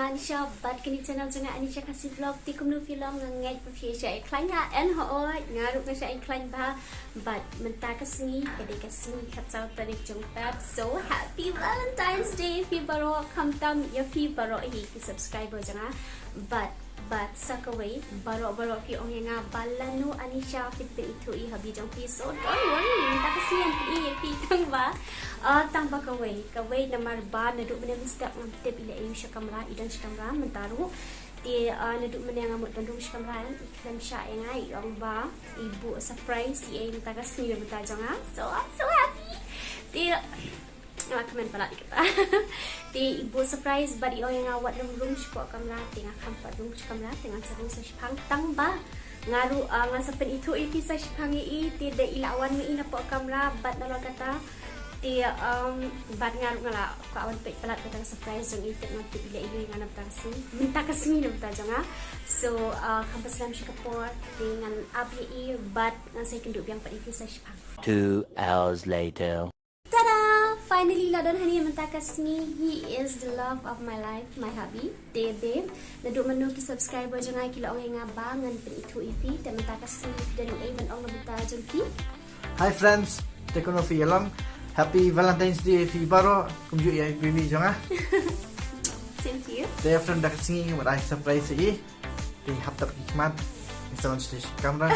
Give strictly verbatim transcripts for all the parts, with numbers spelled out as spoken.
Anisha bad kane channel jong nga Anisha Khasi Vlog. Te kumno phi long, nga ngeit ba phi shah ïa khlaiñ ha, and hooid nga ruh nga shah ïa khlaiñ bha. Bad mynta ka sngi ka dei ka sngi khatsaw tarik jong Feb. So happy Valentine's Day phi baroh, khamtam ïa phi baroh hi ki subscriber jong nga. Bad bad sa kawei, baroh baroh phi ong ïa nga ba lano Anisha phi pynithuh ïa hubby jong phi. So don't worry, mynta ka sngi ngan pyni ïa phi tang ba, ah, tang ba kawei kawei namar ba naduh mynne mynstep ngam tip i leh aïu sha kamra, i don sha kamra mynta ruh. Te, ah, naduh mynne nga mut ban rung sha kamra, i khlem shah ïa nga, i ong ba i buh surprise ïa i mynta ka sngi, mynta jong nga. So I'm so happy. Te nga la kmen palat ïa kata. Te i buh surprise bad i ong ïa nga wat nym rung sha kamra, te nga kham pat rung sha kamra, te ngan sa rung sa shiphang tang ba nga ruh, ah, ngan sa pynithuh ïa phi sa shiphang ïa i. Te da i la wan ma i na poh kamra bad nalor kata. Te, um, bad nga ruh nga la kwah wan peit palat kata ka surprise jong i, te nga tip i leh aïu ïa nga na mynta ka sngi, mynta ka sngi na mynta jong nga. So, ah, kham pat slem sha ka por, te ngan ap ïa i bad ngan sa ïakynduh biang pat ïa phi sa shiphang. Two hours later. Tada! Finally la don hangne mynta ka sngi. He is the love of my life, my hubby. Te babe, naduh mynno ki subscriber jong nga ki la ong ïa nga ba ngan pynithuh ïa phi, te mynta ka sngi phi don ei ban ong na bynta jong phi. Hi friends, te kumno phi ïa long? Happy Valentine's Day phi baroh, kumjuh ïa i baby jong nga. Same to you. Te friend, da ka sngi wat ai surprise ïa i. Te hap tap ki khmat. Ni sa wan sha kamra.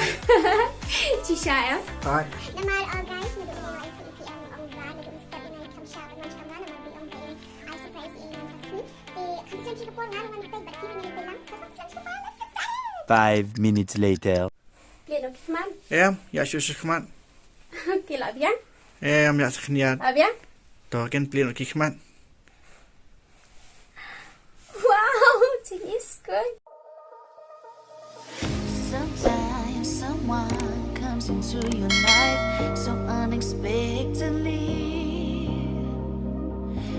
Shisha em. Hi. Namar, uh, guys, naduh mynne ïa i P M ong ba naduh mynstep ïa nga i kham shah ban wan sha kamra namar ba i ong ba i ai surprise ïa i mynta ka sngi. Te kham shem shi ka por nga ruh ngan peit bad ki ruh ngi peit lang. Sa kham shem shi ka por, let's get started. Five minutes later. Plie noh ki khmat. Em, ïa shu shu khmat. Ki la biang. Em, ïa shu khniat. La biang. To ken plie noh ki khmat. Wow, jingis koi. Sometimes someone comes into your life so unexpectedly.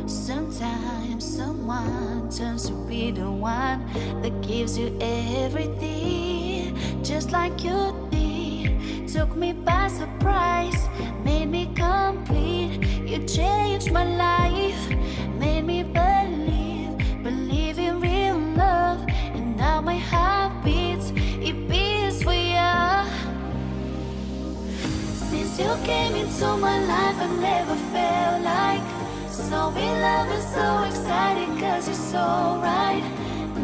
Sometimes someone turns to be the one that gives you everything, just like you did. Took me by surprise, made me complete. You changed my life, made me believe, believe in real love. And now my heart beats, it beats for you. Since you came into my life, I never felt like so in love and so exciting, 'cause you're so right.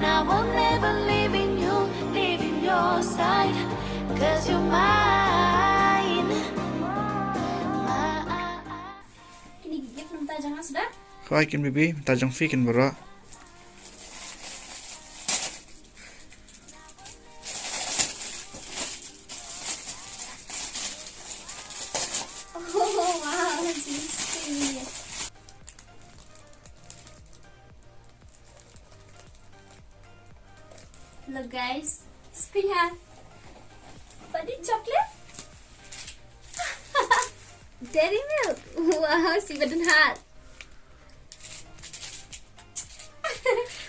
Now I'm never leaving you, leaving your side, 'cause you're mine. Mine. Kine ki gift mynta jong nga suda? Khoi, kin baby, mynta jong phi kin baroh. Oh, wow, jingis koi. Look, guys. Skunya. Bad i chocolate. Dairy milk. Wow, shi ba don heart.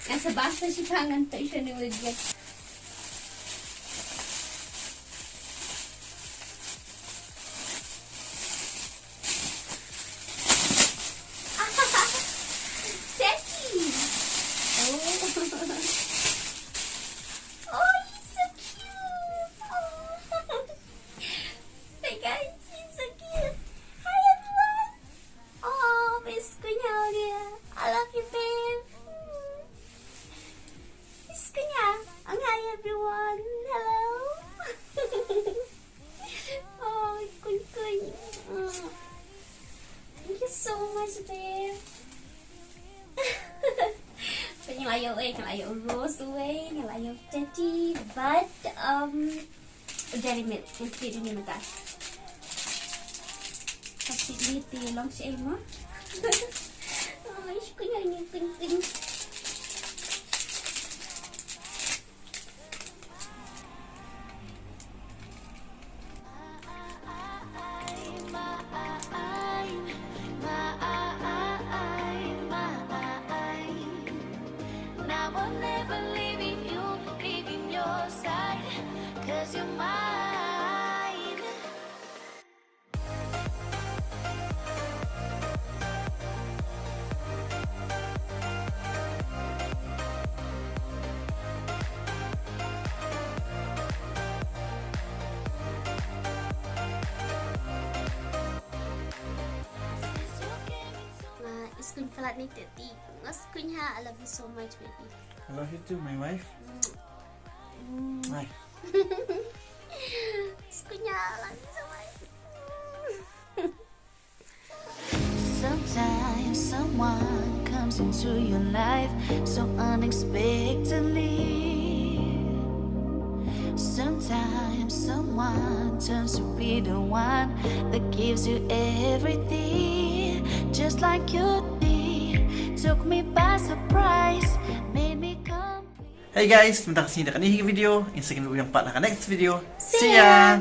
Ngan sa bam sa shiphang, ngan peit shano ïa ki. Daddy. Oh. Oh, he's so cute. Oh. Hey guys, he's so cute. Hi everyone. Oh, babe, skunya dia. I love you, babe. Skunya. Hi everyone. Hello. Oh, kuñ kuñ. Mm. Thank you so much, babe. Ngi la ïoh, eh, ngi la ïoh rose, eh, ngi la ïoh teddy, but, um, Dairy milk, ngan peit ïa ine mynta. Ka peit ïa ine te long shaei mo. Ai, shi kuñ ïa ine, kuñ kuñ. Now I'm never leaving you, leaving your side, 'cause you're mine. Sngewbha ïa ni teti. Nga sngewbha, I love you so much, baby. I love you too, my wife. Mm. Bye. Sngewbha, I love you so much. Sometimes someone comes into your life so unexpectedly. Sometimes someone turns to be the one that gives you everything, just like you did. Took me by surprise, made me complete. Hey guys, mynta ka sngi da kane hi ka video, ngin sa ïakynduh biang pat ha ka next video. See ya.